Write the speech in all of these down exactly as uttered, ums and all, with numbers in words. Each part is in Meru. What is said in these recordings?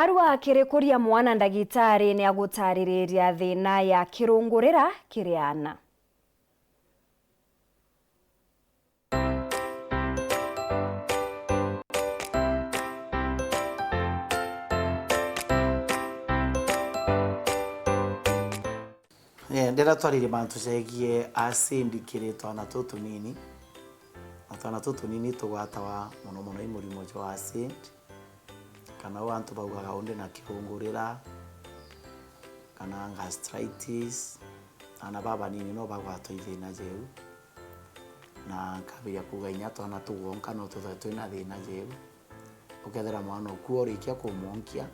Arua akirikuria mwana, ndagitari ni agutaririria thina ya kirungurira kiri aana. Eh, ndenda twaririe mantu jegie acid kiri twana tutunini. Na twana tutunini tugwatawa mono mono i murimo jwa acid, kana uu antu baugaga undi na kirungurira, kana gastritis. Aana babanini no bagwatwa i thina jeu. Na nkambiria kuuga inya twana tu gwonka no tuthae twina thina jeu. Ukethira mwana uku urikia kumwonkia,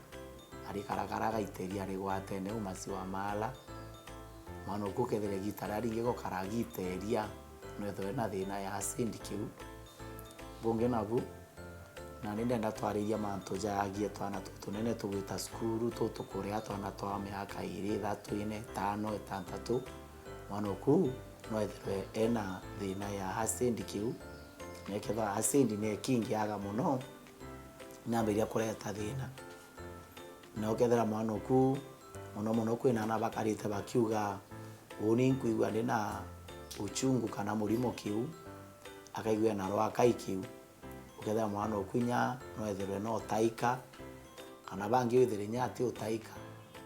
arikarakara agaiteria arigwatene u maziwa mala. Mwana uku ukethira igita riria ringi gukara agiteria, no ethirwe na thina ya acid kiu. Bungi nabu, nani ndenda twariria mantu jagie twana tutunene tugwita cukuru, tutukuria twana twa miaka iiri, ithatu, ine, itano, itantatu. Mwana uku no ethirwe ena thina ya acid kiu. Na ikethirwa acid ni ikingiaga mono, inambiria kureta thina. Na ukethira mwana uku, mono mono kwina aana bakarite bakiuga, "Uuni nkwigua ndi na uchungu kana murimo kiu," akaigua ena rwakai kiu. Ukethira mwana uku inya no ethirwe no taika, kana bangi withire inya ati utaika.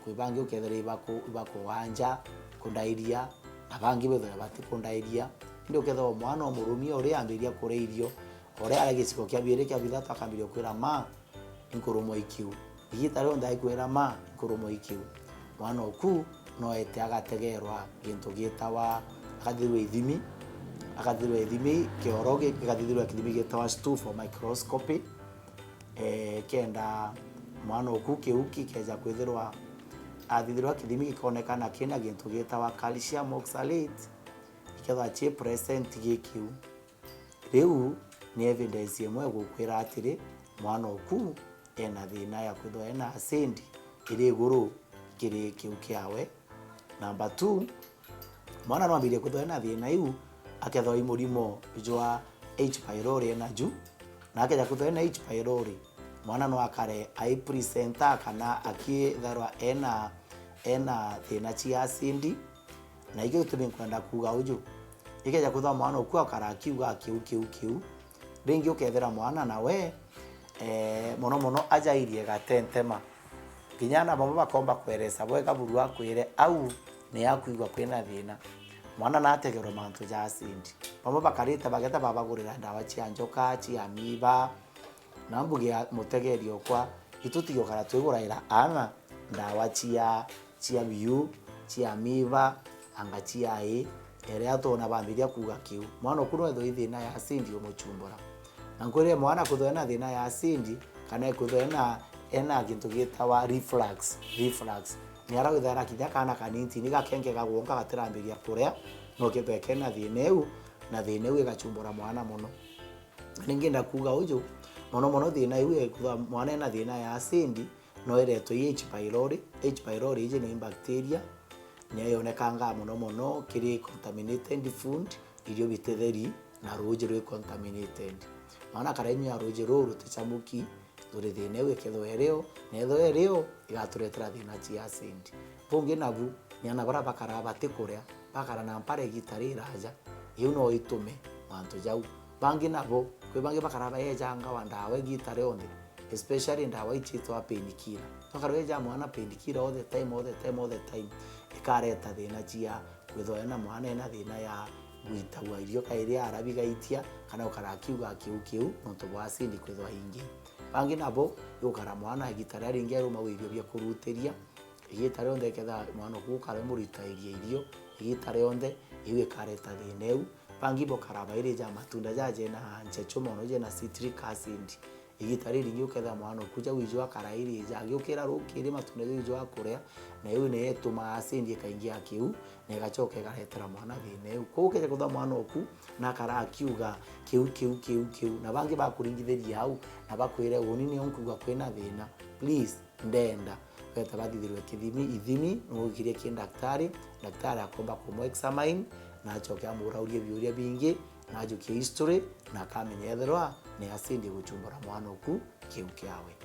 Kwi bangi ukethira ibaku-, ibakuganja, kundairia, na bangi bethira batikundairia. Indi ukethira o mwana o murumia uria ambiria kuria irio, uria ari gicigo kia biiri kia bithatu akambiria kwira, "Ma, inkurumwa ikiu." Igita rionthe aikwira, "Ma, inkurumwa ikiu." Mwana uku no ete agategerwa gintu gitawa, akathithirwa ithimi, akathithirwa ithimi, kioro gi-, gikathithirwa kithimi gitawa stool for microscopy. Eh, kenda mwana uku kiu gikeja kwithirwa athithirwa kithimi gikoonekana kina gintu gitawa calcium oxalate, gikethirwa ci present gi kiu, riu ni evidence imwe igukwira atiri mwana uku ena thina ya kwithirwa ena acid iri iguru kiri kiu kiawe. Number two, mwana no ambirie kwithirwa ena thina iu akethirwa i murimo jwa H. pylori ena ju, na akeja kwithirwa ena H. pylori, mwana no akare ai presenter kana akitharwa ena, ena thina cia acid. Na ikio gitumi nkwenda kuuga uju, ikeja kwithirwa mwana uku akara akiuga kiu, kiu, kiu, ringi ukethira mwana nawe, eh, mono mono ajairie gatentema. Kinya aana bamwe bakomba kweresa bwega buru akwire au ni akwigua kwina thina. Mwana nategerwe mantu ja acid. Bamwe bakarite bageta babagurira ndawa cia njoka, cia miiba. Na mbuge ya mutegeri okwa, itu tigukara twiguraira aana ndawa cia, cia biu, cia miiba, anga cia ii, eria twona bambiria kuuga kiu. Mwana uku no ethirwe i thina ya acid umuchumbura. Na nkwirire mwana kwithirwa ena thina ya acid, kana ekwithirwa ena, ena gintu gitawa reflux, reflux. Ni ara withaira kinya kaana kanini ni gakenge kagwonka gatirambiria kuria, no kethirwe kena thina iu, na thina iu igachumbura mwana mono. Ni ngenda kuuga uju, mono mono thina iu ekwithirwa mwana ena thina ya acid, no iretwe i H. pylori. H. pylori iji ni bacteria, niyo yonekangaa mono mono kiri contaminated food, irio bititheri, na ruuji rwi contaminated. Mwana akara inyua ruuji ruu rutichamuki, turi thina iu ikethirwa irio, na ethirwa irio, igaturetera thina cia acid. Bungi nabu, ni aana baria bakaraa batikuria, bakara na mpara igita riraja, iu no itume mantu jau. Bangi nabo, kwi bangi bakaraa baejangawa ndawa igita rionthe, especially ndawa ici itwa painkiller. Bakara beja mwana painkiller all the time, all the time, all the time, ikareta thina cia kwithirwa ena mwana ena thina ya gwitagwa irio kairi arabi gaitia, kana gukara akiuga kiu kiu nontu bwa acid kwithirwa ingi. Bangi nabo, igukara mwana igita riria ringi arumagwa irio bia kurutiria, igita rionthe ikethirwa mwana uku ukara umurutairia irio, igita rionthe, iu ikareta thina iu. Bangi bokara bairija matunda jaja jena nchechu mono, jena citric acid. Igita riringi ukethira mwana uku jau iju akara irija, agiukira rukiri matunda jau iju akuria, na iu niyo itumaa acid ikaingia kiu, na igacoka igaretera mwana thina iu. Kwou ukeja kwithirwa mwana uku nakara akiuga kiu, kiu, kiu, kiu, na bangi bakuringithiria au, na bakwire, "Uuni nio nkuigua kwina thina." Please, ndenda weta bathithirwe kithimi, ithimi, nugikirie ki ndaktari, ndaktari akomba kumu examine, na acoke amuraurie biuria bingi, na ajukie history, na akamenya ethirwa ni acid iguchumbura mwana uku kiu kiawe.